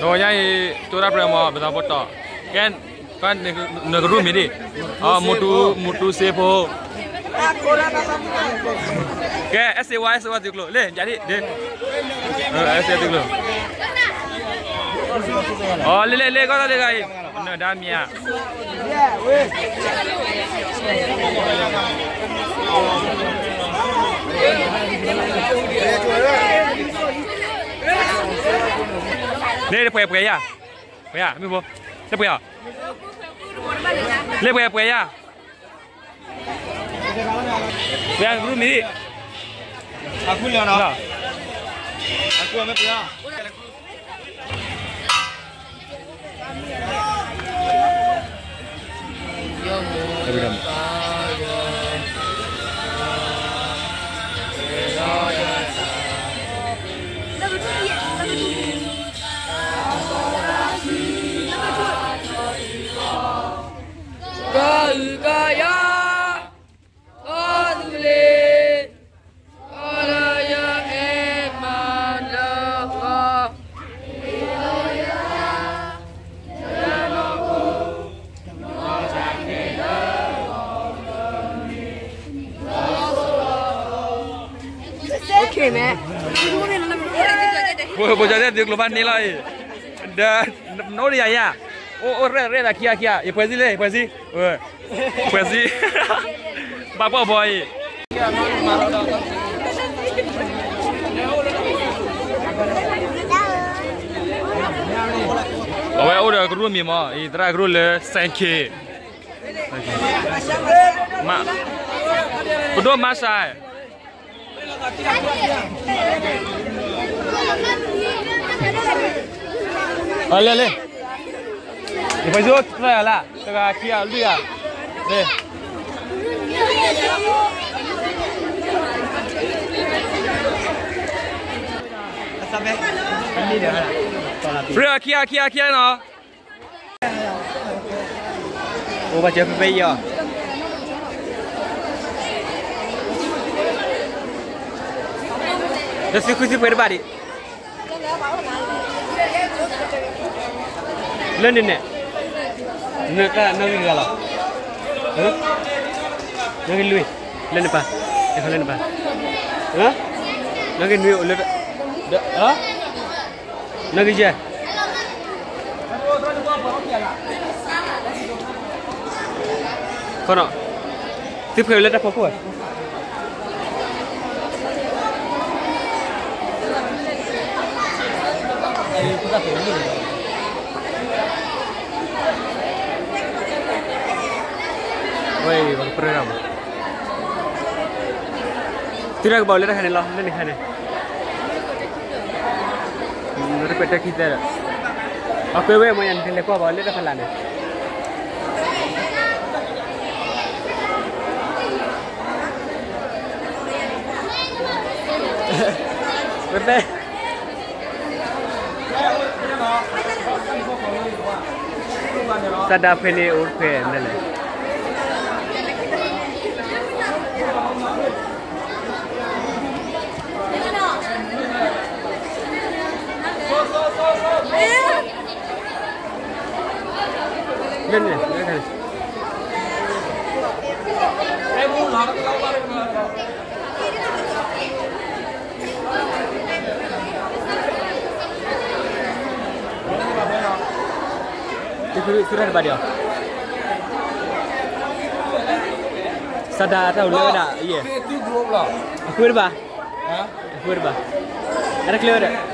တဂီၤညါအံၤ ကၠိတၢ်ပြၢမီၤ ပသးဖိတီၤ, ကဲ, နကရူၢ်မံၤဒံး, မူတူစ့ဖိ, ကဲ အဲၣ်စ့ဝါ အဲၣ်စ့ဝါသုကျိၤ လၢ ယၤဒံး, အဲၣ်စ့သုကျိၤ, အီၤ လ့လ့လ့ ကီၢ်တၢ်လၢဂၤအံၤ, နဒါမံၤဧါ လ့ပှဲၤပှဲၤယၤ, ပှဲၤယၤ မ့ၢ်ဖိ, လ့ပှဲၤအီၤ, လ့ပှဲၤပှဲၤယၤ, ပှဲၤယၤ ကရူၢ်မံၤ, အကူလီၤနီၤ, အကူမ့ၢ်ပှဲၤအီၤ ကီၢ်အုးကီၢ်ယီၤ, ကီၢ်သူလ့ၤ, ကီၢ်လၢယအဲၣ်မၤလၢကီၢ် ဘိၣ်ကၠီတဲသုကျိၤဘၣ်န့ၣ်လီၤအံၤ, ဒီး နအိၣ်ဒီးယၤယၤ, အိၣ်အိၣ်ရဲၣ်ရဲၣ်ဒီးခံဂၤခံဂၤ, ယပှဲၤစံလ့ ပှဲၤစံ, ပှဲၤစံ, ဘၣ်ပှီၢ်ဘီအံၤ, အဝဲအိၣ်ဒီးကရူၢ်မံၤမးအံၤ သရၣ်ကရူၢ်လၢ စဲၣ်ခ့, ပဒိၣ်မါစဲး အလဲၤလ့, ယပှဲၤစံအိၣ်တြဲၤယၤလၢ တဂၤခံဂၤလွံၢ်ဂၤ, လ့, ရ့ခံဂၤခံဂၤခံဂၤနီၤ. အိၣ်ဘၣ်စၢၤဖဲဖဲအံၤအီၤ, လၢသုဃုသုပှဲၤတဘၣ်ဒံး, လၢန့ၣ်န့ၣ်, နတၢ်နီၣ်ဂံၢ်တဂၤလီၤ, နီၣ်ဂံၢ်လွံၢ်, လၢနပၢ်, လၢနပၢ်, နီၣ်ဂံၢ်နွံအိၣ်လၢ, နီၣ်ဂံၢ်ယဲၢ် ခီနီၤ, သုဖှဲးလၢတၢ်ဖီခိၣ်ဧါ, ဝဲအံၤ ပကပြၢတၢ်မး, သုတၢ်ကဘၣ်အိၣ်လၢတၢ်ခါန့ၣ်လီၤ လၢန့ၣ်ခါန့ၣ် နတကွဲးတၢ်ခံသၢဒီး, အကွဲးဝဲမ့ၢ်ယၤ နတလဲၤကွၢ်ဘၣ်လၢတၢ်ဖးလၢ်န့ၣ်, ဝဲသ့ၣ် သဒၢဖဲန့ၣ်အိၣ်ဖဲန့ၣ်လဲၣ်. သုရၢ်တဘၣ်ဒံးအီၤ, သဒၢတၢ်အိၣ်လၢဝဲဒၣ်ယဲၢ်, အဃုတဘၣ်, အဃုတဘၣ်, အတကျဲဝဲဒၣ်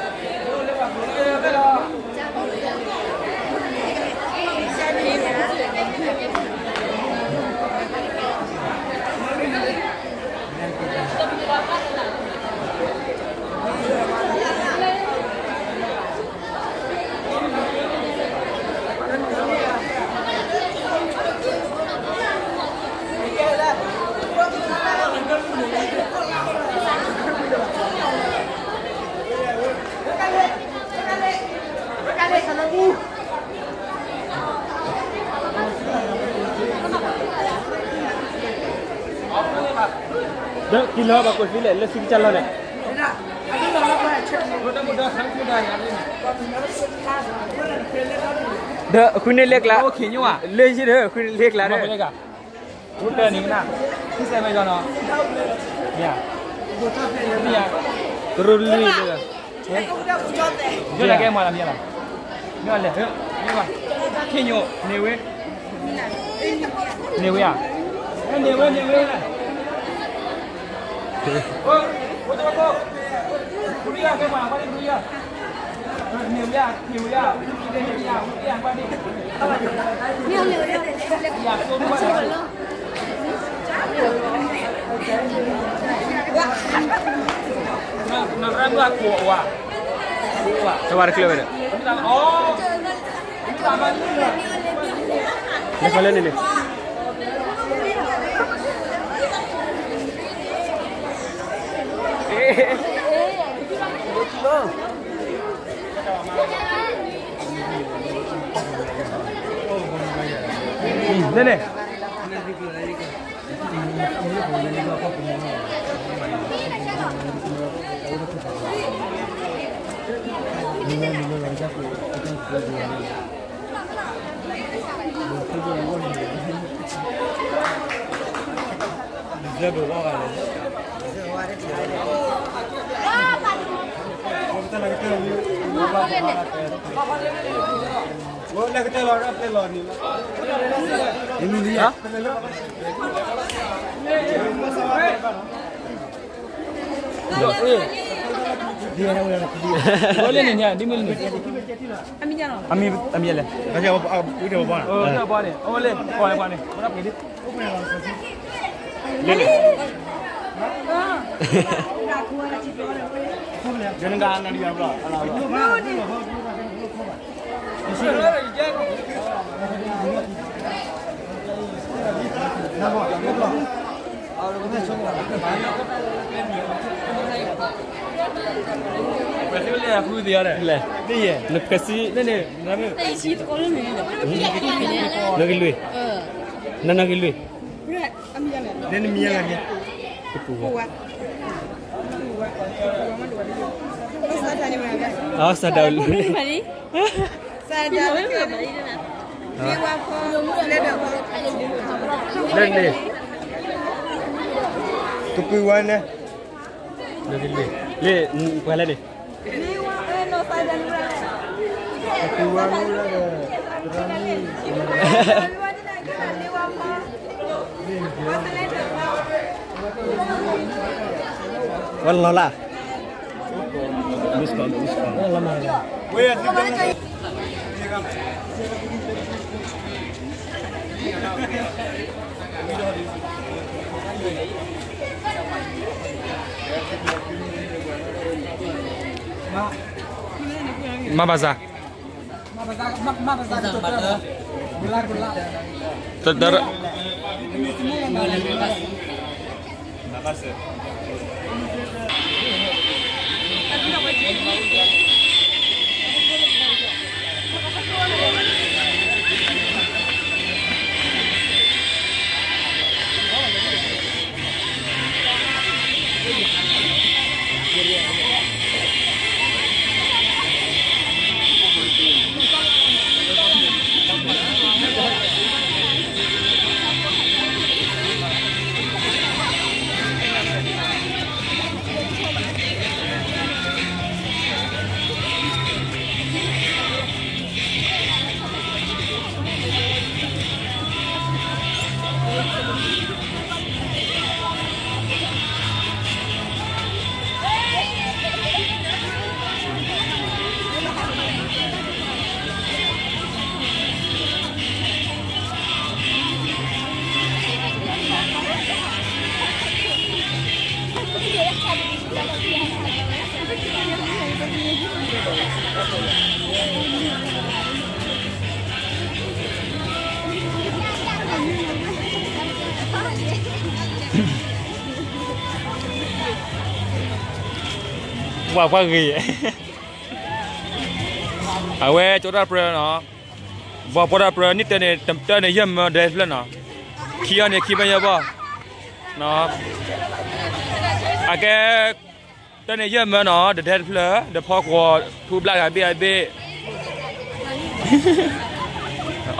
ဒီးက့ၤလီၤဘၣ်ကွၢ်သ့လဲၣ် လၢသုကစၢ်လီၢ်န့ၣ်, ဒီးအဃုန့ၢ်လၢကျါ, လၢယံၤဒီး အဃုန့ၢ်လၢကျါဒီး, တရူးလွံၢ်လၢ, မ့ၢ်လဲၣ်, ခ့ညိၣ်န့ၣ်ဝဲ, န့ၢ်ဝဲဧါ, န့ၢ်ဝဲ, န့ၢ်ဝဲ, တဝါတကျၢၤဝဲဒီး, လဲၤခီလၢန့ၣ်န့ၣ် န့ၣ်န့ၣ်, ဝဲလၢန့ၣ်ညါ ဒ်မ့ၢ်လၢန့ၣ်, အမံၤလဲၣ်, ဝဲန့ၣ်, အဝဲလဲၣ်, ပှၤန့ၣ်, ပှၤန့ၣ်, လၢန့ၣ်, နကစံ, နကလွံၢ်, နနကလွံၢ်, နမံၤယၤလဲၣ်, တပူၤဝဲ, အစးဒၣ်လွံၢ် လၢန့ၣ်, တပူၤဝဲန့ၣ်, လၢ ပှၤလဲၣ်န့ၣ်, တပူၤဝဲန့ၣ်, ဝဲလီၤလၢ်, မၤဘၣ်စၢ်, တ ပှၤပှၤဂ့ၤ, အဝဲကၠီတၢ်ပြၢနီၤ, ပှၤပှၤတၢ်ပြၢနံၣ်တဲန့ၣ် တၢ်န့ၣ်ယဲၢ်မၢဒဲးဖျၢၣ်နီၤ, ခံအီၤန့ၣ်ခံဘၣ်ယဲၢ်ဘီ, အကဲ တၢ်န့ၣ်ယဲၢ်မၢနီၤ, ဒီးဒဲတဖျၢၣ်, ဒီးဖီကွီၤ, ထူဘျၣ်ဂၤဘ့ၣ်ဂၤဘ့ၣ်.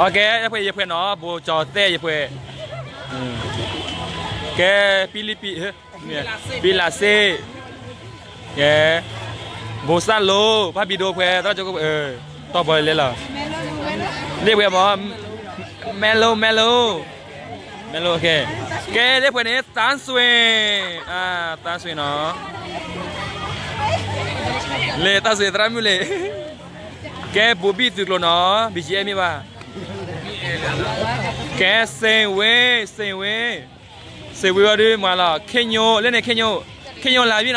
အကဲ ယဖှဲးယဖှဲးနီၤ, ဘိကၠီၤသဲၣ်ယဖှဲး, ကဲ ပံလံပံ, ပံလးစ့ၣ်, ကဲ ဘိစၢ်လိၤ, ဖးဘံၣ်ဒိဖှဲး, တီၢ်ဘီလဲၤလီၤ, လ့ၣ်ဖှဲးမၢ, မဲလိ မဲလိ မဲလိ ကဲ လ့ၣ်ဖှဲးန့ၣ် သန်းစွင်, သန်းစွင်နီၤ, လ့ၣ် သန်းစွင် သရၣ်မုၣ်လ့ၣ်, ကဲ ဘိဘံၣ်သုးကျိၤနီၤ, ဘံၣ်ကၠံအဲၣ်မ့ၢ်ဘၣ်, ကဲ စ့ၣ်ဝ့, စ့ၣ်ဝ့, စ့ၣ်ဝ့ဝဲဒုးမၤလီၤ, ခ့ညိ လၢန့ၣ် ခ့ညိ, ခ့ညိလၢဘံၣ်နီၤ,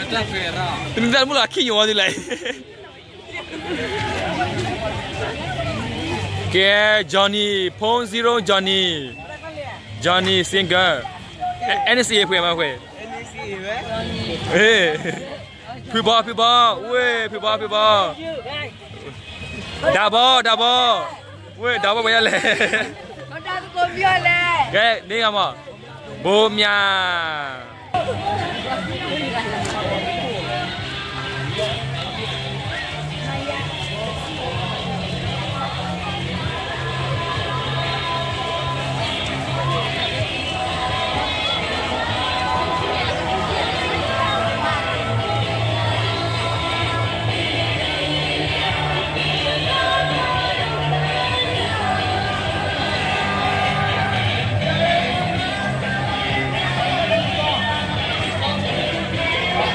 တမ့ၢ်တၢ်တမုၣ်လီၤ ခ့ညိဝဲဒုးလဲၣ်. ကဲ Johnny, phone zero Johnny, Johnny single, N C A ဖှဲးမးဖှဲး, ဖုဘီ ဖုဘီ, ဝ့ၢ် ဖုဘီ ဖုဘီ, ဒၣ်ဘီ ဒၣ်ဘီ, ဝ့ၢ် ဒၣ်ဘီ ပှၤယါလဲၣ်, ကဲ န့ၢ်ဂၤမး, ဘိမၠး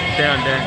တဲအီၤဒဲး,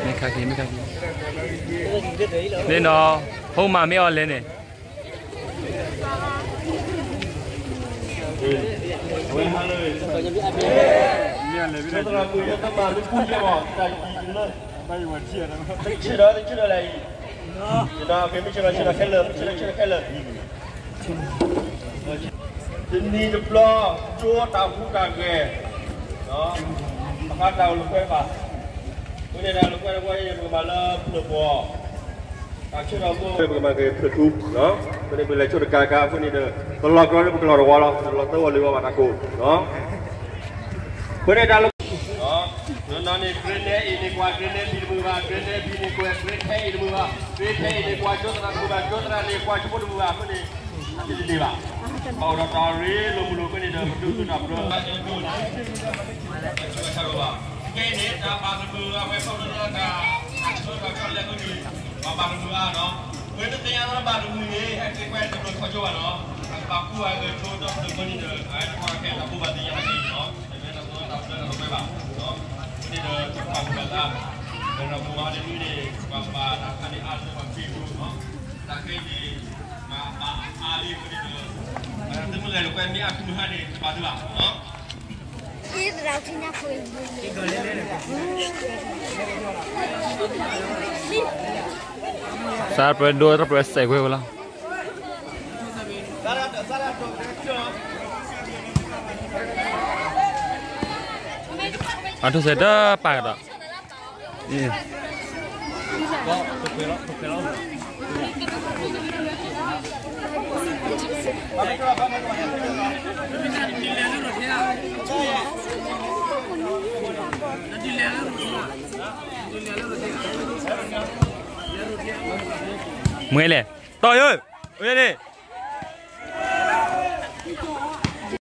မ့ၢ်ခါက့ၤ မ့ၢ်ခါက့ၤ, န့ၣ်နီၤ, ဖိမၤမ့ၢ်အီၤလဲၣ်န့ၣ်, တနံၤတဘျီ ကၠိတၢ်ဟူးတၢ်ဂဲၤ, ပဃါတၢ်အိၣ်လိာ်ကွဲဘၣ်, အဃိန့ၣ်တၢ်လိာ်ကွဲတဝီအံၤ ပကမၤလၢဖျၢၣ်ပှီၤ, တၢ်ဆၢကတီၢ်ဖိ ပကမၤက့ၤဖျၢၣ်ထူ, အဃိန့ၣ်ပလဲၤဆိတကးကါ အဃိန့ၣ်ဒီး ပလီၢ်ကြီဒီးပကလီၢ်တဝီလီၤ, ပလီၢ်သၢဝီလၢဝီဘၣ်တၢ်ကိး, အဃိန့ၣ်တၢ်လိာ် နီၢ်နီၢ်န့ၣ် grade nine A န့ၣ် ကွၢ် grade nine B တမုာ်ဘၣ်, grade nine B န့ၣ် ကွၢ် grade ten A တမုာ်ဘၣ်, grade ten A န့ၣ် ကွၢ်ကၠိသရၣ်တမုာ်ဘၣ်, ကၠိသရၣ်န့ၣ် ကွၢ်ဆိဖိတမုာ်ဘၣ်, အဃိန့ၣ် အတလံၤဘၣ်, ပအိၣ်ဒီးတၢ်ရ့လိာ်မုာ်လိာ်အဃိန့ၣ်ဒီး ပဒိၣ်တုာ်တၢ်ပျီ, ခဲအံၤန့ၣ် တၢ်ဘၣ်တမုာ်အဝဲ ခီဖျိလၢတၢ် အဆၢကတီၢ်လၢအဃိန့ၣ် ပဘၣ်တမုာ်အါနီၤ, ပဝဲတသ့ၣ်ညါလၢဘၣ်တမုာ်န့ၣ် ဟဲက့ၤကွဲတမုာ်ခီကၠိဘၣ်နီၤ, ပှၤကူၣ်ဝဲဂဲၤကၠိဒီဖျၢၣ်အဃိန့ၣ်ဒီး အဝဲတခီခဲအံၤ တၢ်ဘိးဘၣ်သ့ၣ်ညါတၢ်က့ၤနီၤ, တမ့ၢ်တၢ်ဘိးတၢ်ပျီတၢ်လီၤကွဲဘၣ်, အဃိန့ၣ်ဒီး ပကပာ်ဖှိၣ်ဘၣ်သး, ဒီးပှၤမၤန့ၢ်န့ၣ် ပှၤကဘၣ်တၢ်ခါန့ၣ်အါလၢပှၤခရံာ်ဖိနီၤ, တၢ်ခဲအံၤန့ၣ် မၤဘၣ်အါလံအဃိန့ၣ်ဒီး တမုာ်လဲၤလိာ်ကွဲမ့ၢ်အါတမုာ်ဟါန့ၣ် တဘၣ်ဒုးဘၣ်နီၤ. စးပြၢဒိတပြၢစဲးကွဲဝဲလီၤ. အထူၣ်စဲးတပာ်ကဒီး, မ့ၢ်လဲၣ်, တီၢ်ယၢ်, န့ၣ်